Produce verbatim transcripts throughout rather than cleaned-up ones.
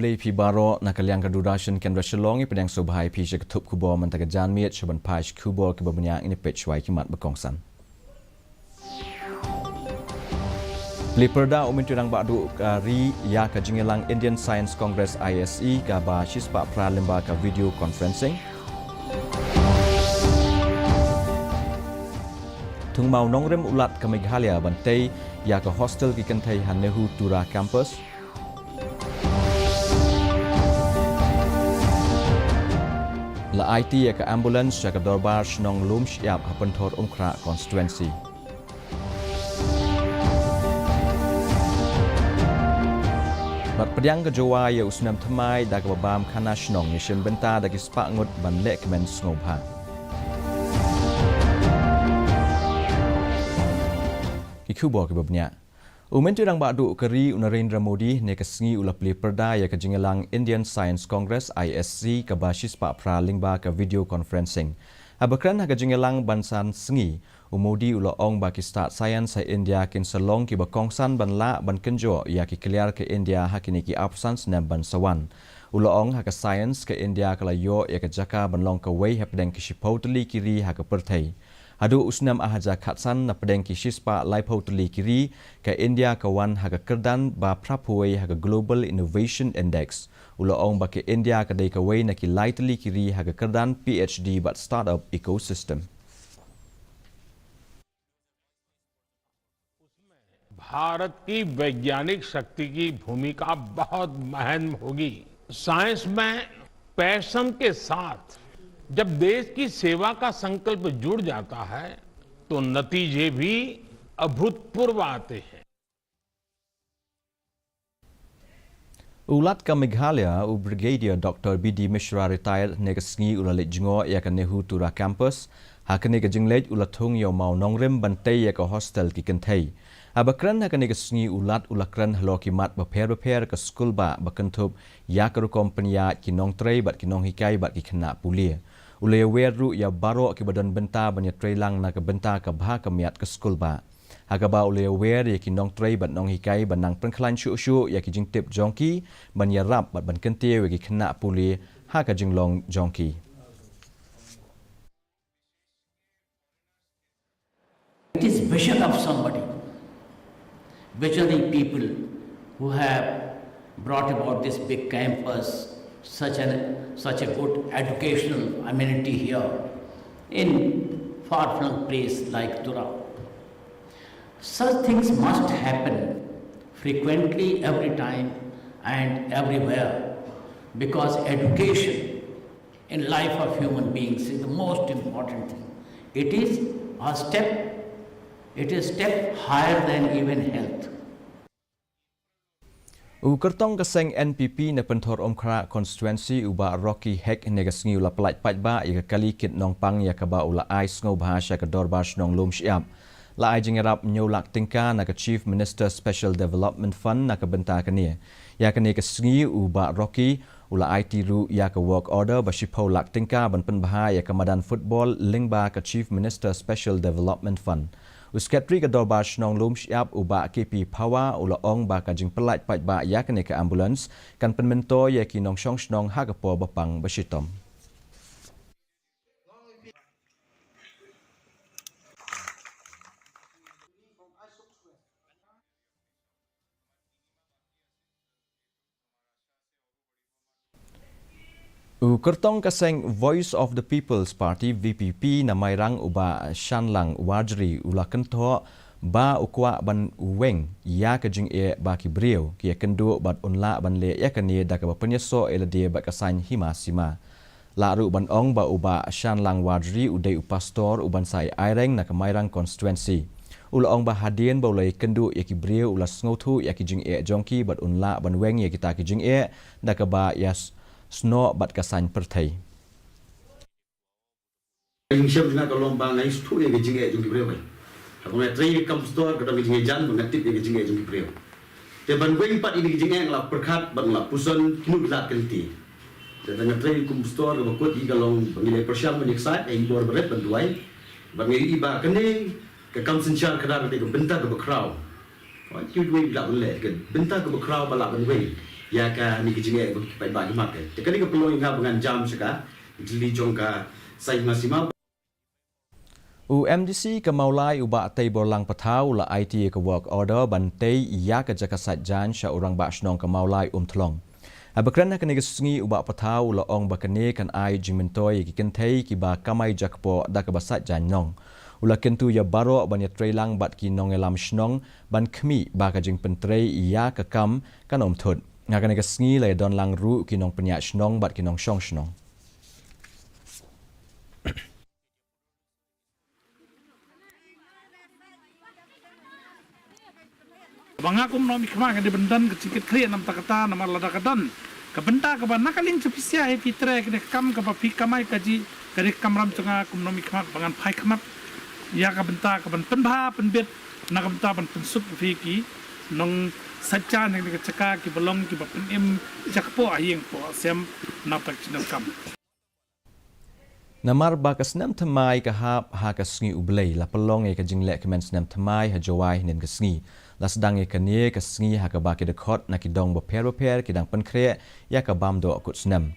Ïa phi baroh, na ka liang ka Doordarshan Kendra Shillong, ngi pdiang sngewbha ïa phi sha ka thup khubor mynta ka janmiet. Sha ban peit khubor kiba bniah, ngin ïa peit shuwa ki mat ba kongsan. Plie pyrda u Myntri Rangbah Duh ka ri ïa ka jingïalang Indian Science Congress, I S C, kaba shispah phra lyngba ka video conferencing. Thung Maw Nongrim u Lat ka Meghalaya ban tei ïa ka hostel ki kynthei ha Nehu Tura Campus. La aiti ïa ka ambulance sha ka Dorbar Shnong Lumshyiap ha Pynthorumkhrah constituency. Bad pdiang ka Jowai ïa u snem thymmai da kaba bam khana shnong, ïashim bynta da ki spah ngut ban lehkmen sngewbha. Ki khubor kiba bniah. U Myntri Rangbah Duh ka ri u Narendra Modi hynne ka sngi u la plie pyrda ïa ka jingïalang Indian Science Congress, I S C, kaba shispah phra lyngba ka video conferencing. Haba kren ha ka jingïalang ban san sngi, u Modi u la ong ba ki stad science ha India kin sa long kiba kongsan ban lah ban kynjoh ïa ki kliar ka India ha kine ki arphew san snem ban sa wan. U la ong ha ka science ka India ka la ïoh ïa ka jaka ban long kawei hapdeng ki shiphew tylli ki ri ha ka pyrthei. Haduh u snem ar hajar khatsan, na pdeng ki shispah laiphew tylli ki ri, ka India ka wan ha ka kyrdan ba phraphew wei ha ka Global Innovation Index. U la ong ba ka India ka dei kawei na ki lai tylli ki ri ha ka kyrdan P H D bad startup ecosystem. भारत की वैज्ञानिक शक्ति की भूमिका बहुत महत्व होगी। साइंस में पैशन के साथ जब देश की सेवा का संकल्प जुड़ जाता है, तो नतीजे भी अभूतपूर्व आते हैं। U Lat ka Meghalaya, u Brigadier Doctor B D Mishra, retired, hynne ka sngi u la leit jngoh ïa ka Nehu Tura Campus. Ha kane ka jingleit u la thung ïa u maw nongrim ban tei ïa ka hostel ki kynthei. Haba kren ha kane ka sngi u Lat u la kren halor ki mat bapher bapher ka skulbah ba kynthup ïa ka rukom pynïaid ki nongtrei bad ki nonghikai bad ki khynnah pule. U la ïawer ruh ïa baroh kiba don bynta ban ïatreilang na ka bynta ka bha ka miat ka skulbah. Ha kaba u la ïawer ïa ki nongtrei bad nonghikai ban nang pynkhlaiñ shuh shuh ïa ki jingtip jong ki, ban ïarap bad ban kyntiew ïa ki khynnah pule ha ka jinglong jong ki. It is vision of somebody, visionary people who have brought about this big campus, such an, such a good educational amenity here in far-flung place like Tura. Such things must happen frequently, every time and everywhere, because education in life of human beings is the most important thing. It is a step, it is step higher than even health. U kyrtong ka seng N P P na Pynthorumkhrah constituency u Bah Rocky Hek hynne ka sngi u la pyllait paidbah ïa ka kali kit nongpang ïa kaba u la ai sngewbha sha ka Dorbar Shnong Lumshyiap. La ai jingïarap hynñiew lak tyngka na ka Chief Minister Special Development Fund na ka bynta kane. Ïa kane ka sngi u Bah Rocky u la aiti ruh ïa ka work order ba shiphew lak tyngka ban pynbha ïa ka madan football lyngba ka Chief Minister Special Development Fund. U Secretary ka Dorbar Shnong Lumshyiap u Bah K P Phawa u la ong ba ka jingpyllait paidbah ïa kane ka ambulance kan pynmyntoi ïa ki nongshong shnong ha ka por ba pang ba shitom. U kyrtong ka seng Voice of the People's Party, V P P, na Mairang u Bah Shanlang Warjri u la kynthoh ba u kwah ban weng ïa ka jingeh ba ki briew ki ïakynduh bad un lah ban leh ïa kane da kaba pynïasoh ïa lade bad ka saiñ hima sima. Lah ruh ban ong ba u Bah Shanlang Warjri u dei u pastor uban sa ïaireng na ka Mairang constituency. U la ong ba hadien ba u la ïakynduh ïa ki briew u la sngewthuh ïa ki jingeh jong ki bad un lah ban weng ïa kita ki jingeh da kaba ïa s-, snoh bad ka saiñ pyrthei. Ka jingshem jong nga ka long ba nga ïohsngew ïa ka jingeh jong ki briew. Haba nga trei ïa ka kam pastor ka dang ka jingeh jan ba nga tip ïa ka jingeh jong ki briew. Te ban weng pat ïa ka jingeh nga la pyrkhat bad nga la pyrshang kino ki lad ka lynti. Te da nga trei kum pastor kaba kut ïa ka long ba ngi la pyrshang ban ïaksaid ïa i bor barit ban duwai. Bad nga ïohi ba kane ka kam synshar khadar ka dei ka bynta kaba khraw. Wan ki duwai ba lah ban leh ka bynta kaba khraw ba lah ban weng. Ïa kane ka jingeh ba ki paidbah ki map. Te kane ka pynlong ïa nga ba ngan jam sha ka jylliew jong ka saiñ hima sima. U MDC ka Mawlai u Bah Teiborlang Pathaw u la aiti ïa ka work order ban tei ïa ka jaka sait jaiñ sha u Rangbah Shnong ka Mawlai Umthlong. Haba kren ha kane ka sngi u Bah Pathaw u la ong ba kane kan ai jingmyntoi ïa ki kynthei kiba kamai jakpoh da kaba sait jaiñ nong. U la kyntu ïa baroh ban ïatreilang bad ki nongïalam shnong ban khmih ba ka jingpyntrei ïa ka kam kan ym thut. Ha kane ka sngi la ïadonlang ruh ki nongpynïaid shnong bad ki nongshong shnong. Ba nga kum u nongmihkhmat nga dei ban don ka jingkitkhlieh namar kata, namar lada ka don ka bynta kaba na ka liang jong phi sha hi phi trei kane ka kam kaba phi kamai kajih, kane ka kamram jong nga kum u nongmihkhmat ba ngan phai khmat ïa ka bynta kaban pynbha pynbit, na ka bynta ban pynsuk phi ki nongsait jaiñ na ka jaka kiba long kiba pynim jakpoh ha ïing poh sem na ka jingdonkam. Namar ba ka snem thymmai ka hap ha ka sngi U Blei, la pynlong ïa ka jinglehkmen snem thymmai ha Jowai hynnin ka sngi. La sdang ïa kane ka sngi ha kaba ki dkhot na ki dong bapher bapher ki dang pynkhreh ïa ka bam doh kut snem.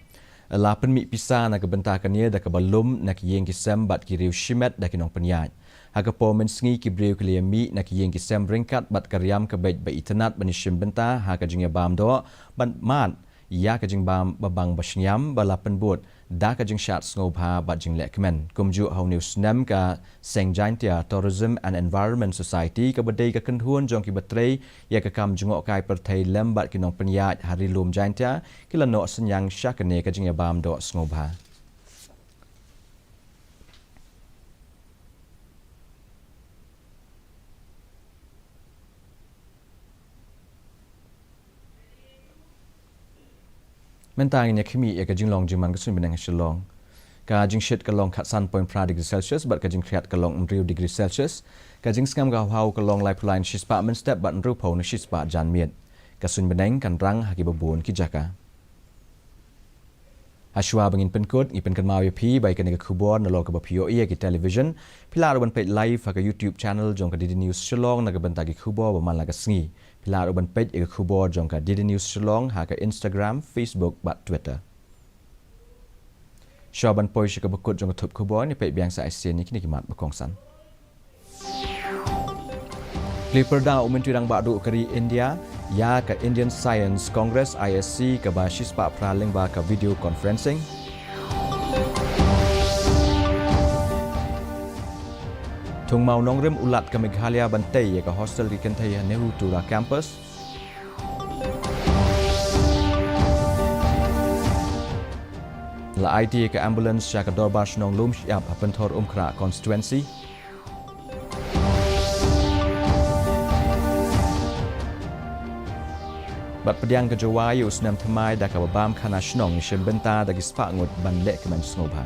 La pynmih pisa na ka bynta kane da kaba lum na ki ïing ki sem bad ki riew shimet da ki nongpynïaid. Ha ka por mynsngi ki briew ki la ïamih na ki ïing ki sem ryngkat bad ka riam ka beit ba itynnad ban ïashim bynta ha ka jingïabam doh ban mad ïa ka jingbam babang bashngiam ba la pynbud da ka jingshad sngewbha bad jinglehkmen. Kumjuh ha une u snem ka Seng Jaintia Tourism and Environment Society kaba dei ka kynhun jong kiba trei ïa ka kam jngohkai pyrthei lem bad ki nongpynïaid ha Ri Lum Jaintia ki la noh synñiang sha kane ka jingïabam doh sngewbha. Mynta ngin ïa khmih ïa ka jinglong jingman ka suiñ bneng ha Shillong. Ka jingshit ka long khatsan point phra degree Celsius bad ka jingkhriat ka long hynriew degree Celsius. Ka jingsngem ka hawhaw ka long laiphew lai na shispah mynstep bad hynriewphew na shispah janmiet. Ka suiñ bneng kan rang ha kiba bun ki jaka. Hashwa ba ngin pynkut, ngi pynkynmaw ïa phi ba ïa kane ka khubor nalor kaba phi ïohi ïa ki television phi lah ruh ban peit live ha ka YouTube channel jong ka DD News Shillong na ka bynta ki khubor ba man la ka sngi. Phi lah ruh ban peit ïa ka khubor jong ka DD News Shillong ha ka Instagram, Facebook bad Twitter. Shuwa ban poi sha kaba kut jong ka thup khubor, ngin peit biang sa shisien ïa kine ki mat ba kongsan. Plie pyrda u Myntri Rangbah Duh ka ri India ïa ka Indian Science Congress, ISC, kaba shispah phra lyngba ka video conferencing. Thung Maw Nongrim u lad ka Meghalaya ban tei ïa ka hostel ki kynthei ha Nehru Tura Campus. La aiti ïa ka ambulance sha ka Dorbar Shnong Lumshyiap ha Pynthorumkhrah constituency. Bad pdiang ka Jowai ïa u snem thymmai da kaba bam khana shnong ïashim bynta da ki spah ngut ban lehkmen sngewbha.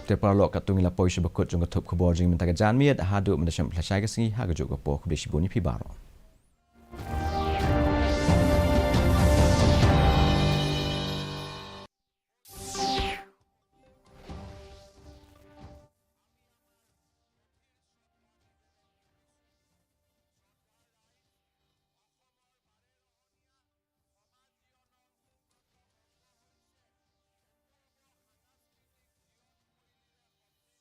Te paralok, katto ngi la poi sha ba kut jong ka thup khubor jong ngi mynta ka janmiet, haduh mynta shem lashai ka sngi ha kajuh ka por, khublei shibun ïa phi baroh.